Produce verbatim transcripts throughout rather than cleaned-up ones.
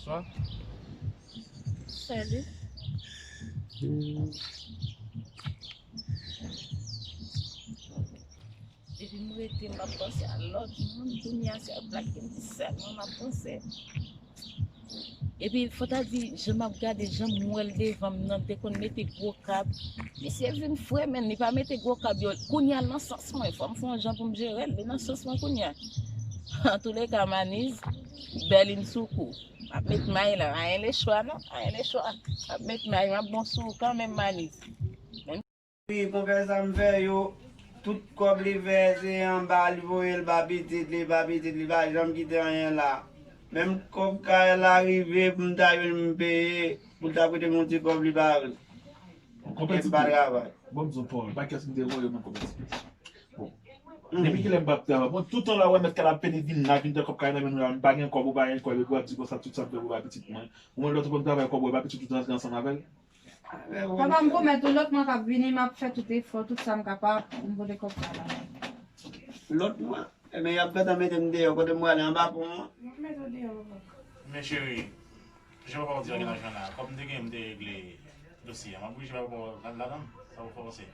Sèli. Depi m rete, m ap panse a lòt moun. Kounye a, se a Black Candy sèlman m ap panse. Epi, fò ta di, jan m ap gade, jan m wè l devan m nan, m te konn mete gwo kab. Misye vin fremen, li pa mete gwo kab yo. Kounye a, l nan sans mwen, fò m fè yon jan pou m jere l. Li nan sans mwen kounye a. Antouleka, Maniz, Bèlin sou kou. M ap met may la, ayen le chwa non, ayen le chwa. M ap met may, m ap bon sou ou kanmenm, Maniz. Wi, konpè, sa m fè yo, tout kòb li fè, se anba li voye l ba pitit li, ba pitit li, pa janm kite anyen la. Menm kòb kay la rive pou m ta jwenn m peye, pou l ta prete m yon ti kòb, li pa vle. Konpè Ti Pis, ban m di w pawòl, pa kès m te voye mwen, konpè Ti Pis. Bon. Depi kilè m p ap travay? Bon, tout tan la, w wè mèt kay la ap pede vin la, vin pran kòb kay nan men nou la, m pa gen kòb, ou pa gen kòb, epi w ap di konsa tout sa m fè pou bay pitit mwen. Ou wè lòt ou konn travay kòb ou bay pitit ou t antre ansanm avè l? Papa, m pwomèt ou, lòt mwa k ap vini, m ap fè tout efò, tout sa m kapab pou m pote kòb sa la. Lòt mwa? Ebyen, y ap gentan mete m deyò, kote m prale, anba pon an? Y ap mete w deyò, papa. Men cheri, jan papa w di w gen lajan la, kòb m te gen, m te regle dosye a. M ap oblije papa w la, ladan l, sa w fè w panse?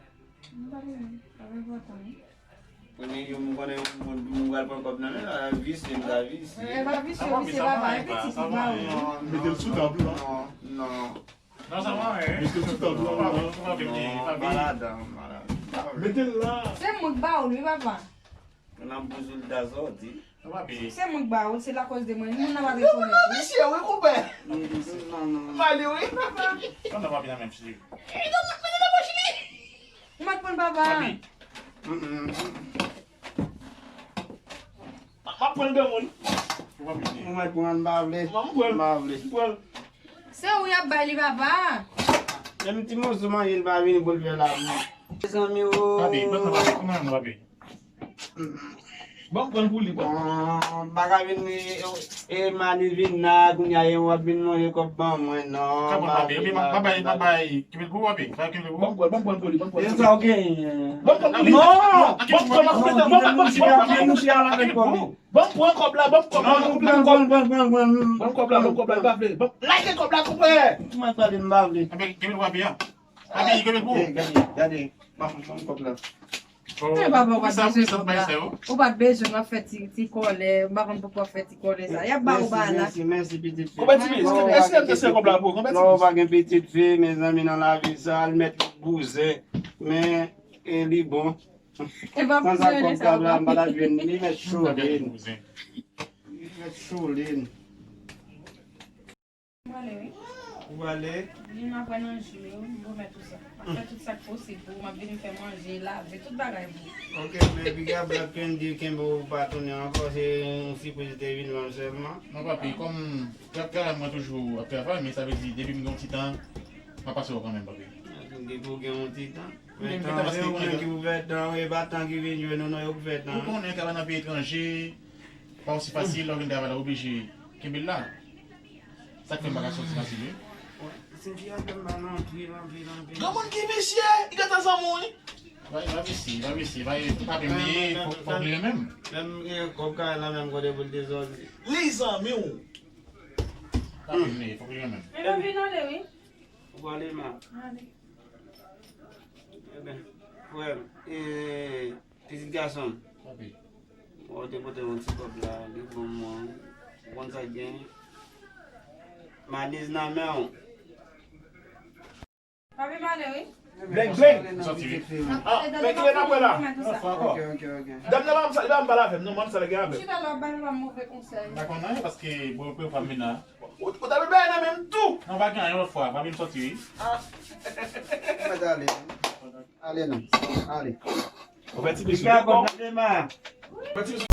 M pa konnen, pa enpòtan, non. Premye jou m konnen yon moun, moun pral pran kòb nan men l, a visye, m ta visye. E pa visye, visye papa, e pitit li ba ou. Mete l sou tab la. Non, non. Non, sa va, wi. Mete l sou tab la, la. Non, pa ladan, pa ladan. Mete l la. Se mwen k ba ou l, wi, papa. Nan bouz ou l ta sòti. Se mwen k ba ou l, se lakòz de mwen. Moun nan pa rekonèt ou. Visye, wi, konpè. Non, non, non. Mali, wi. Konn nan papi nan menm cheri. Ou mèt pran l, papa. Papi. M ap pran l, granmoun. Ou mèt pran l, m pa vle. M pran l. M pa vle. M pran l. Se ou y ap bay li, papa. Menm ti moso manje l pa vini pou l fè lavi. Mezanmi o. Papi, ban m nan, papi, ban m nan, papi. Ban m pran l pou li, papa. M pa ka vin, e, e, Mali vin la, kounye a, e w ap vin manje kòb ban mwen, non. Ka pran, papi, epi m ap bay, m ap bay, kenbe l pou ou, papi. Sa kenbe l pou ou. Ban m pran, ban m pran l pou li, ban m pran l pou li. E sa w genyen? Ban m pran l pou li. Non! Ban m pran l, ban m pran l, ban m pran l, ban m pran l. Ban m pran kòb la, ban m kòb la, ban m pran kòb la. Ban m kòb la, ban m kòb la, li pa vle. Ban m lage kòb la, konpè. Ou mèt pale, m pa vle. Ebyen, kenbe l pou papi a. Papi, kenbe l pou ou. Gade, gade. Ban m, ban m kòb la. Men papa, ou pa t bezwen kòb la. Ou pa t bezwen, w ap fè ti, ti kòlè, m pa konn poukò w ap fè ti kòlè sa. Y ap ba ou ba la. Mèsi, mèsi, mèsi, pitit fi. Konpè Ti Pis, èske m te sere kòb la pou ou, konpè Ti Pis? Lè w pa gen pitit fi, mezanmi, nan lavi sa, al mèt bouzen. Men, e li bon. E pa bouzen sa, papa. San sa kòb la, m pa ta jwenn li, mèt cholin. Li mèt cholin. M prale, wi. Ou prale? Vin m ap wè nan jou yo, m pwomèt ou sa. M ap fè tout sa k posib pou ou, m ap vin fè manje, lave, tout bagay pou ou. Ok, men piga Black Candy kenbe w pa tounen ankò, se yon sipriz li te vin ban m sèlman. Non, papi, kòm travay mwen toujou ap travay, men sa vle di, depi m gen yon ti tan, m ap pase wè w kanmenm, papi. Depi w gen yon ti tan. Men tan se ou menm ki pou fè tan, e pa tan ki vin jwenn ou, non, yo pou fè tan. Ou konnen, travay nan peyi etranje, pa osi fasil, lè w vin travay la, w oblije kenbe l la. Sa k fè m pa ka sòti fasil, wi. Cynthia fè m mal anpil, anpil, anpil. Granmoun ki visye, li gentan zanmi w, wi. Pa, pa visye, pa visye, pa, pa bliye, fòk, fòk li renmen m. Menm gen kòb kay la menm kote pou l te sòti. Li zanmi w. Pa bliye, fòk li renmen m. Men nou vin ale, wi. Ou prale, ma? Ale. Eben, frè m, e, pitit gason m. Papi. Ou te pote yon ti kòb la, li ban mwen, ou konn sa k gen. Maliz nan men w. Papi, m ale, wi. Beng, beng. Sòti, wi. Ah, men kilè n ap wè la? Ok, ok, ok. Dam nan pa m sa, li pa m pale avè m, non, m sa lè gen avè m. Chita la, w ap bay papa m move konsèy. M pa konn anyen, paske bon, pou yo pa m vin la. Ou, ou ta dwe bay nan men m tou. Non, pa gen anyen lòt fwa, pa vin sòti, wi. Ah. Ou mèt ale. Ale non. Ale. Ou fè ti bisou. Ou fè ti bisou.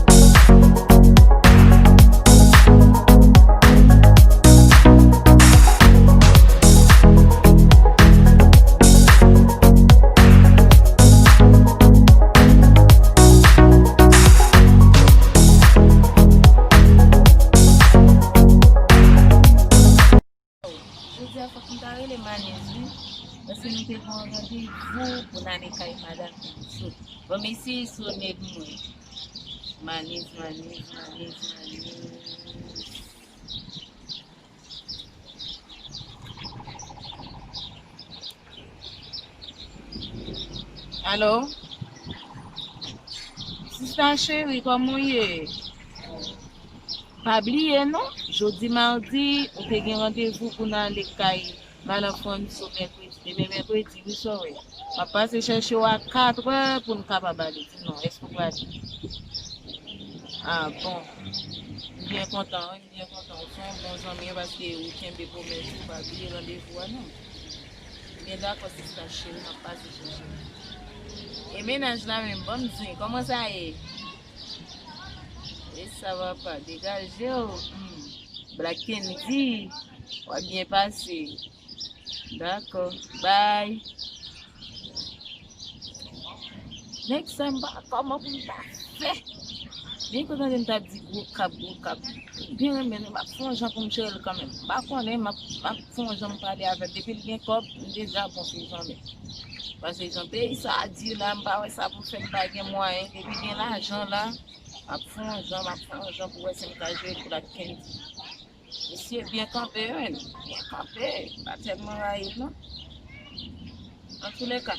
Jodi a fòk m ta rele Manez wi, paske nou te gen yon randevou pou n ale kay madanm Pinisou. Bon, m eseye sonnen pou mwen. Manez, Manez, Manez, Manez. Alo? Sista cheri, kòman w ye? Pa bliye non, jodi madi, ou te gen randevou pou n ale kay Madan Franso mèkredi. Demen mèkredi, wi, sòrè. M ap pase chèche w a katrè pou n kapab ale. Di non, èske w prale? Ah, bon. M byen kontan, wi, m byen kontan. Ou se yon bon zanmi, paske ou kenbe pwomès ou, pa bliye randevou a, non. Byen dakò, sista cheri, m ap pase chèche w. E mennaj la menm, ban m di, kòman sa ye? E sa va pa degaje w. Hmm. Black Candy, w ap byen pase. Dakò. Bye. Nèg sa, m pa kòman pou m ta fè. Byen kontan m ta di gwo kap, gwo kap. Byen renmen li, m ap fè yon jan pou m jere l kanmenm. M pa konnen, m ap, m ap fè yon jan m pale avè l. Depi l gen kòb, m deja bon sou zanmi. Paske jan peyi sa a di la, m pa wè sa pou fè m pa gen mwayen. Depi gen lajan la, m ap fè yon jan, m ap fè yon jan pou wè si m ka jere pou Black Candy. Misye byen kanpe, wi. Byen kanpe. M pa tèlman rayi l, non. Antoulèka,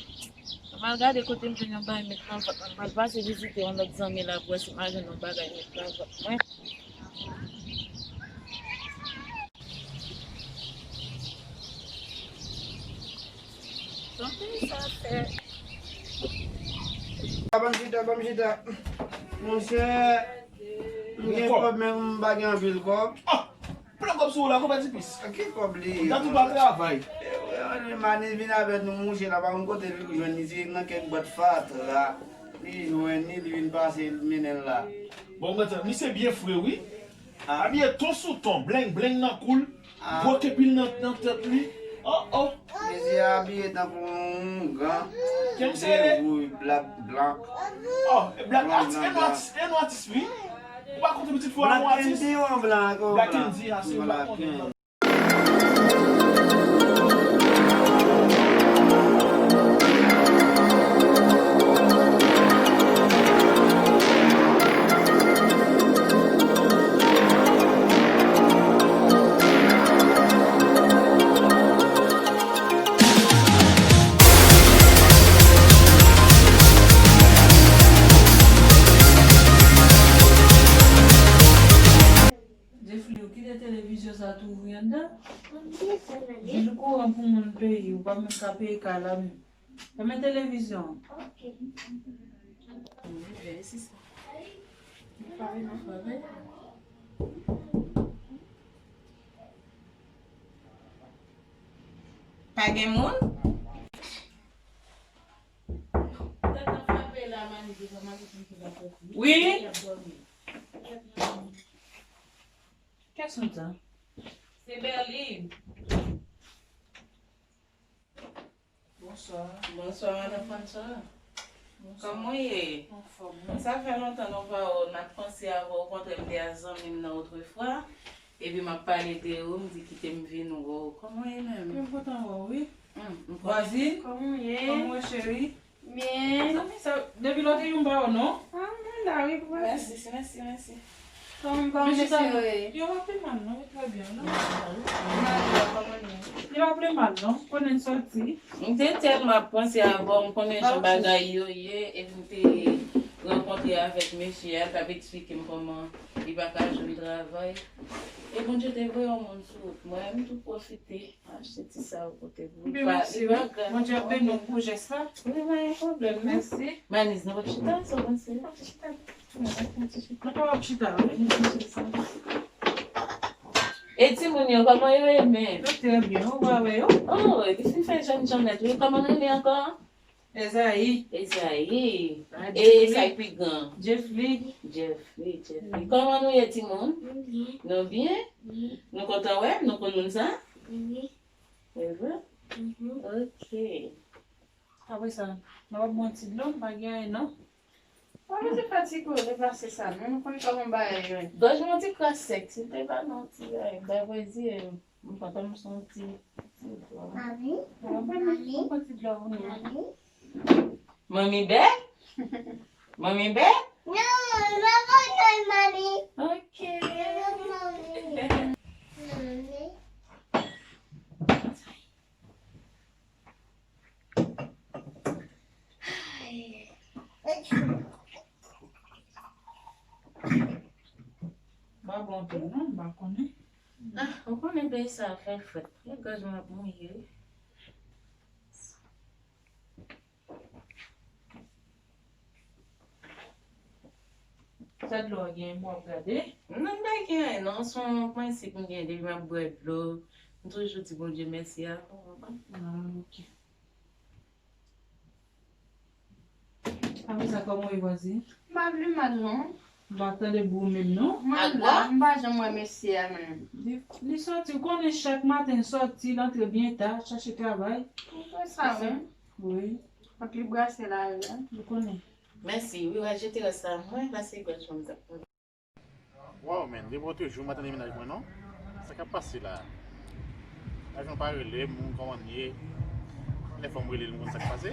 m al gade kote m jwenn yon bagay met nan vant mwen. M pral pase vizite yon lòt zanmi la pou wè si m a jwenn yon bagay met nan vant mwen. Tanpri, sa fè. Ban m chita, ban m chita. Monchè, m gen kòb, men m pa gen anpil kòb. Ah! Pran kòb sou ou la, konpè Tipis. Ki kòb li ye? M ta tou pa travay. E, e, Mani vin avè nou, monchè, la pa konn kote li jwenn li, se nan kèk bwat fatra li jwenn li, li vin pase, li mennen l la. Bon, mwen, misye byen fre, wi. Ah. Abiye ton sou ton, bleng, bleng nan kou l, ah, gwo kepil nan, nan tèt li. Oh, oh. Mesye abiye tankou yon ougan. Kèm se? De wouj, blak, blan. Oh, e blak, blan, atis, blan, e nou blan, atis, e nou atis, wi. Ou pa kontre pitit fò a, yon atis. Black Candy, yon blan, yon blan. Black Candy, a, se ou pa konnen. Jeffrey, ou kite televizyon sa tou ouvri anndan? Di l kouran pou moun peyi, ou pa menm ka peye kay la menm. Fèmen televizyon an. Ok. Veye sista. Pa vin, pa vin. Pa gen moun? Wi. Kiyès nou sa? Se Berline. Bonswa. Bonswa, madan François. Bonswa. Kòman w ye? Anfòm, wi. Sa fè lontan nou pa wè w, n ap panse avè w, okontrè, m te a zanmi m nan otrefwa. Epi m ap pale de ou, m di kite m vin wè w. Kòman w ye menm? M kontan wè w, wi. Hmm, m kontan. Vwazin, kòman w ye? Kòman w ye, cheri? Byen. Zanmi sa, depi lòt jou m pa wè w non. Ah, mwen la, wi, papa. Mèsi, mèsi, mèsi. Kòman, kòman mesye yo ye? Yo pa pi mal non, yo trè byen. Yo pa pi mal, wi. Mari yo, kòman l ye? Li pa pi mal non, konnen l soti. M te tèlman ap panse avè w, m konnen jan bagay yo ye, epi m te rankontre avèk mesye a, l t ap eksplike m kòman li pa ka jwenn travay. E Bondye te voye yon moun sou wout mwen, m tou pwofite. Achte ti sa ou pote pou li. Byen, mèsi, wi. Bondye ap beni w pou jès la. Wi, pa gen pwoblèm, non. Mèsi. Maniz, nou p ap chita, sa w panse? Nou p ap chita, wi. E timoun yo, kòman yo ye menm? Yo trè byen, ou pa wè yo? Oh, li fin fè jèn jan nèt, wi. Kòman nou rele ankò? Ezayi. Ezayi. Ah, e Jeffrey. Sa ki pi gran? Jeffrey. Jeffrey, Jeffrey. Kòman nou ye, timoun? Nou byen. Nou byen? Wi. Nou kontan wè m, nou konn moun sa? Wi. Wi vre? Mhm. Ok. Apre sa, n ap bwè yon ti dlo, m pa gen anyen non. Pa bezwen fatige w deplase sa non, nou konn kòman bagay yo ye. Gòj mwen ti kras sèk, si l te ba nou yon ti bagay, bay plezi, m kontan m se yon ti, ti dlo. Mami? Mami? Yon ti dlo pou nou. Mami? Manmi bè? Manmi bè? Non, non, non, non, mami. Ok. Non, non, mami. Mami. Non, m pa konnen. Ah, ou konnen peyi sa fè frèt. Lè gòj mwen ap mouye, wi. Sa dlo a gen pou w ap gade? Non, m pa gen anyen, non. Se yon prensip m gen depi m ap bwè dlo. M toujou di Bondye mèsi avan, ou konprann? Ah, ok. Apre sa, kòman w ye, vwazin? M pa pi mal, non. M pa tande bri w menm, non. Mwen la, m pa janm wè mesye a menm. Li, li sòti, ou konnen chak maten l sòti, l antre byen ta, chache travay. Ou fè sa, wi. Wi. Fòk li brase lari a. Ou konnen. Mèsi, wi, w al jete rès la, mwen pase gòj mwen m t ap Waw, men, depi lòt jou m pa tande mennaj mwen, non. Sa k ap pase la? Lajounen pa rele m, ou kòman ye? Lè fanm rele l, m konn sa k pase.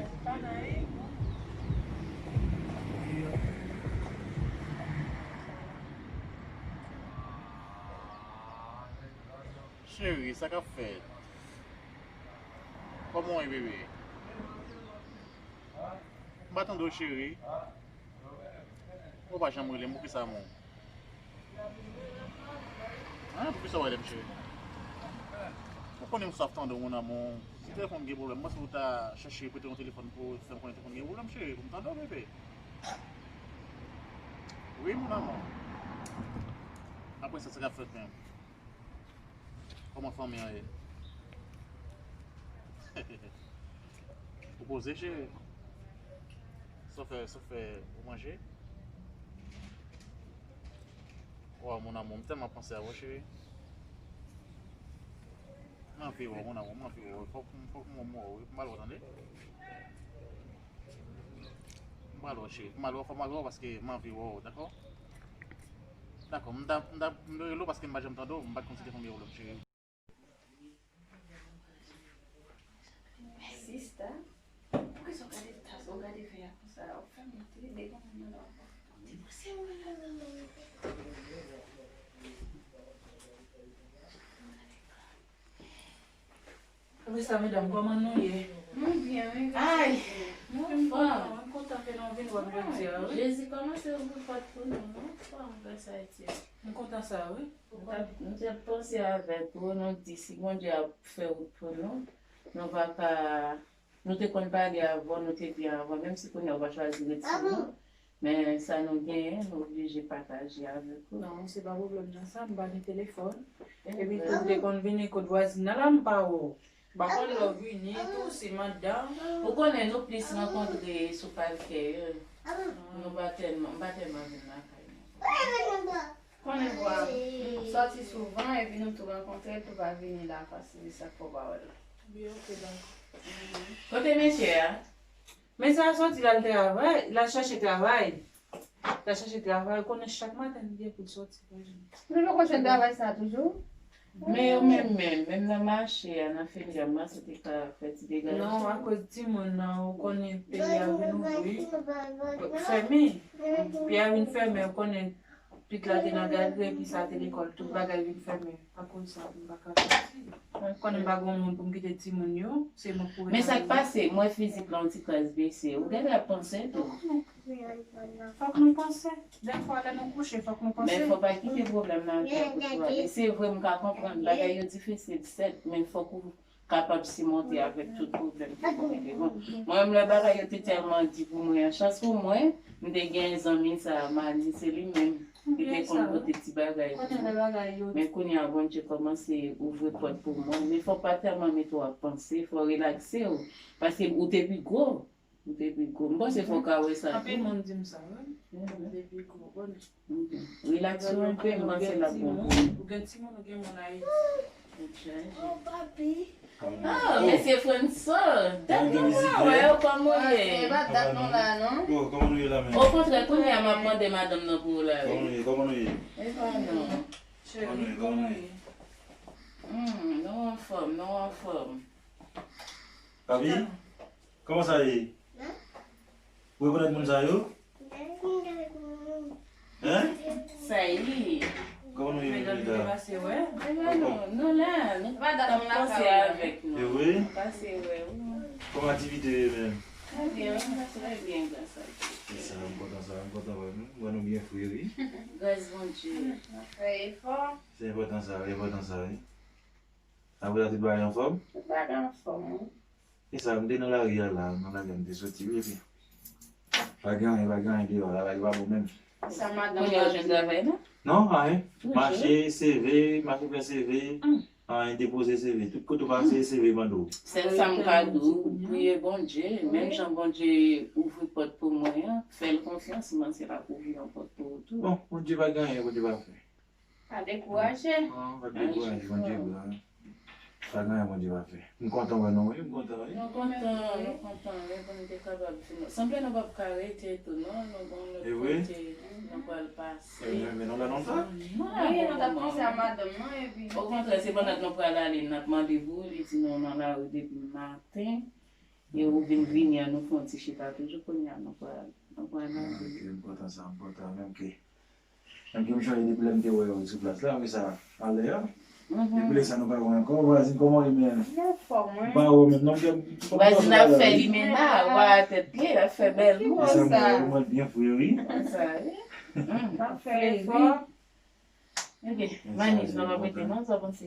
Cheri, sa k ap fèt? Kòman w ye, bebe? M pa tande w, cheri. Ou pa janm rele m, poukisa, mon? Hein, poukisa w rele m, cheri? Ou konnen m swaf tande w, mon amour. Si telefòn gen pwoblèm, m panse ou ta chèche prete yon telefòn pou fè m konnen telefòn gen pwoblèm, cheri, pou m tande w, bebe. Wi, mon amour. Apre sa, sa k ap fèt menm? Kòman fanmi an ye? Ou poze, cheri? Sa w fè, sa w fè, ou manje? Waw, mon amour, m tèlman panse avè w, cheri. M anvi wè w, mon amour, m anvi wè w. Fòk, fòk mwen wè w, wi, pou m al wè w, tande? M pral wè w, cheri. M pral wè w, fò m al wè w paske m anvi wè w, dakò? Dakò, m ta, m ta, m rele w paske m pa janm tande w, m pa t konn si te konbyen w lòm, cheri. Sista, poukisa w gade tas, w gade vè a konsa, w fè monte, devan moun nan la. Depoze mwen la. Apre sa, medam, kòman nou ye? Nou byen, wi, gras a Dye. Ay, nou anfòm. M kontan ke nou vin wè m jodi a, wi. Jezi kòmanse ouvri pòt pou nou, nou anfòm, gras a Dye. M kontan sa, wi. M t ap, m t ap panse avèk ou, nou di si Bondye ap fè wout pou nou, nou pa ka, nou te konn pale avan, nou te byen avan, menm si kounye a ou pa chwazi ret sou nou, men sa nou genyen, nou oblije pataje avèk ou. Non, se pa pwoblèm nan sa, m pa gen telefòn. Epi tou, m te konn vini kot vwazin nan la, m pa wè w. M pa konn lè w vini, tou, se madanm. Ou konnen nou plis rankontre sou palkè, wi. Nou pa tèlman, m pa tèlman vin lakay nou. Konnen vwa m sòti souvan, epi nou tou rankontre, tou pa vini la, paske se sa k fè w pa wè l la. Wi, ok, dakò. Kote mesye a? Mesye a sòti, l al travay, l al chache travay. L al chache travay, ou konnen chak maten li gen pou l sòti, pa janm. Li poko jwenn travay sa toujou? Men yo menm, menm, menm nan mache a, nan ferial, m panse te ka fè ti degaje. Non, akoz timoun nan, ou konnen peyi a vin ouvri, fèmen. Peyi a vin fèmen, ou konnen pitit la te nan gadri, epi sa te lekòl, tout bagay vin fèmen. Akoz sa, m pa ka sòti. Ou konnen m pa gen moun pou m kite timoun yo, se mwen pou rete. Men sa k pase, m wè fizik la yon ti kras bese. Ou genlè ap panse tou. Fòk nou panse. Dèfwa, lè nou kouche, fòk nou panse. Men fò pa kite pwoblèm nan fè kout ale. Se vre, m ka konprann, bagay yo difisil, sèt, men fòk ou kapab simonte avèk tout pwoblèm ki pou gen devan. Mwen menm, lè bagay yo te tèlman di pou mwen an, chans pou mwen, m te gen zanmi sa, Mani, se li menm ki te konn pote ti bagay pou mwen. Men kounye a, Bondye kòmanse ouvri pòt pou mwen. Men fò w pa tèlman mete w ap panse, fò w relakse w. Paske ou te pi gwo. Ou te pi gwo. M panse fò w ka wè sa tou. Anpil moun di m sa, wi. Ou te pi gwo, konnen. Rilaks ou enpe, m panse l ap bon pou ou. Ou gen timoun, ou gen moun Ayiti. Ou chanje. Oh, papi. Ah, mesye Franso. Dat nou pa wè w, kòman w ye? Se pa dat nou la, non? Bon, kòman nou ye la menm? Okontrè, kounye a m ap mande madanm nan pou ou la, wi. Kòman nou ye? Kòman nou ye? E pa non. Cheri, kòman nou ye? Hmm, nou anfòm, nou anfòm. Papi? Kòman sa ye? Ou rekonèt moun sa yo? Hein? Sa ye? Kòman nou ye menm la? Medam, nou pase wè. Nou la, nou t ap panse avèk nou. E wi? Nou pase wè, wi. Kòman aktivite yo menm? Trè byen, wi, trè byen, gras a Dye. Se sa, m kontan sa, m kontan wè nou. M wè nou byen fre, wi. Gras Bondye. N ap fè efò. Se enpòtan sa, enpòtan sa, wi. Apre sa, tout bagay anfòm? Tout bagay anfòm, wi. E sa, m te nan lari a la, nan lari a m te soti, wi, epi pa gen anyen, pa gen anyen deyò a, lari pa bon menm. Sa madanm nan jwenn travay la? Non, anyen. Mache, seve, mache fè seve, anyen, depoze seve. Tout kote w pase, seve mande w. Sèl sa m ka di w, priye Bondye, menm jan Bondye ouvri pòt pou mwen an, fè l konfyans, m panse l ap ouvri yon pòt pou ou tou. Bon, Bondye pa gen anyen, Bondye pa fè. Pa dekouraje. Non, pa dekouraje, Bondye gran. Pa gen anyen Bondye pa fè. M kontan wè nou, wi, m kontan, wi. Nou kontan, nou kontan, wi, pou nou te kapab vin. Sanble nou p ap ka rete tou, non, nou gon lòt kote nou pral pase. E wi, men nou la non sa? Wi, nou t ap panse a madanm nan, epi. Okontrè, se pandan nou pral ale, n ap mande pou li, di nou nan lari depi maten. E ou vin vini an, nou fè yon ti chita toujou, kounye a nou pral, nou pral nan vil. Ok, m kontan sa, m kontan, menm ke, menm ke m chonje depi lè m te wè yo sou plas la, wi, sa, alè a. Depi lè sa nou pa wè ankò, vwazin, kòman w ye menm? M anfòm, wi. M pa wè w menm, non, m te, m te Vwazin ap fè limena, w pa wè tèt li, l ap fè bèl moun. E sa, m wè w, mwen byen fre, wi. Sa, wi. M ap fè efò. Ebyen, Manniz, nou p ap rete non, sa w panse?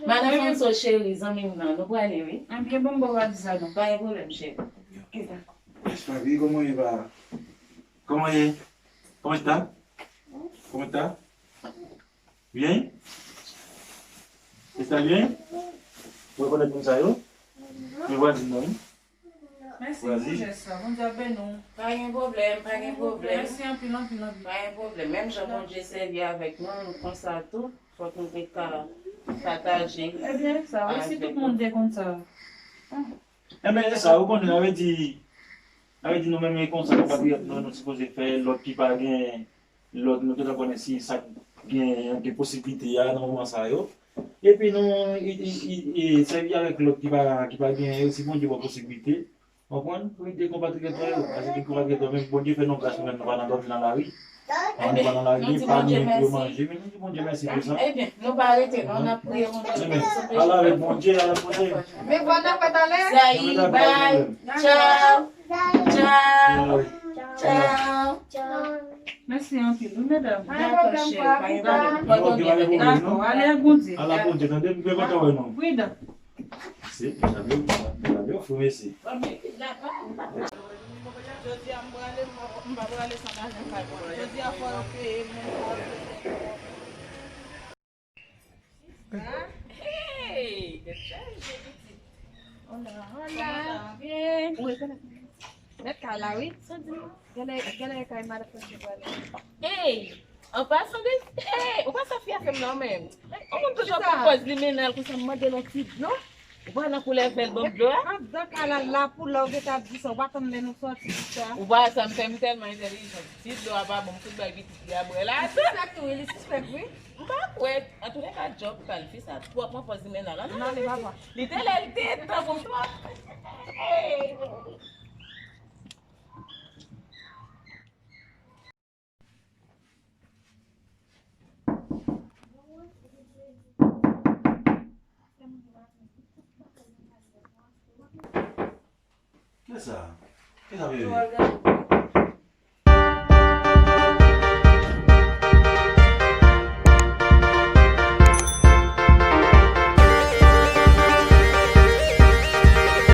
Madan Fonso cheri, zanmi m nan, nou prale wi. Ebyen, bon, m ba w aviz la non. Pa gen pwoblèm, cheri. Ok, dakò. Papi, kòman ye, pa? Kòman ye? Comment está? Comment está? Bien? Está bien? Ou rekonèt moun sa yo? Men vwazin nan, wi. Mèsi pou jès la. Bondye ap beni w. Pa gen pwoblèm, pa gen pwoblèm. Mèsi anpil, anpil, anpil. Pa gen pwoblèm. Menm jan Bondye sèvi avèk nou, nou konsa tou. Fòk nou te ka pataje. Ebyen, sa, wi, si tout moun te konsa. Enben, se sa, ou konnen, sa vle di, sa vle di nou menm e konsa, konpatriyòt nou, nou sipoze fè, lòt ki pa gen, lòt nou gentan konnen si sa k gen, gen posiblite a nan moman sa yo. Epi nou, e, e, e, e, sèvi avèk lòt ki pa, ki pa genyen yo, si Bondye ba w posiblite, konprann, pou ede konpatriyòt nou yo. Paske konpatriyòt nou, menm Bondye fè nou gras, nou menm, nou pa nan dòmi nan lari. Ann pa nan lari, pa nou menm pou yo manje, men nou di Bondye mèsi pou sa. Ebyen, nou pa rete, non, n ap priye Bondye. Ebyen, al avèk Bondye, al avèk Bondye. Men bon, n ap talè. Sayi, bay, tchaw, tchaw, tchaw. Mèsi anpil, wi, medam. Dakò, cheri, pa gen pwoblèm. Dakò, ale ak Bondye. Al ak Bondye, tande, m byen kontan wè nou. Pridan. Se, sa vle, sa vle, fou mesye. Jodi a, m prale, m pa, m pa prale san lajan kay mwen. Jodi a, fò yo peye moun, fò yo peye. Hey, tèt chaje, pitit. Hola, hola. Kòman sa? Byen. Ou rekonèt mwen? Mèt kay la, wi. Sa di nou? Genlè, genlè kay madan Franchi prale. Hey! An pasan de, hey, ou pa sa fi a fè m nan menm. Yon moun toujou ap pran pòz limenal konsa, m mande l yon ti dlo. Ou pa nan koulè vèl banm dlo a? Andan kay la, la pou lè w gentan ap di sa, ou pa tann lè nou sòti konsa. Ou pa sa, m fè m tèlman entèlijan. Ti dlo a pa bon, m fout bay pitit li a bwè la. Li sispèk tou, wi, li sispèk, wi. M pa kwè. Antoulèka, djòb pa l, fi sa twò pran pòz limenal. Ann ale, papa. Li te lè, li te tan pou m twò. Hey! Kisa? Kisa, bebe?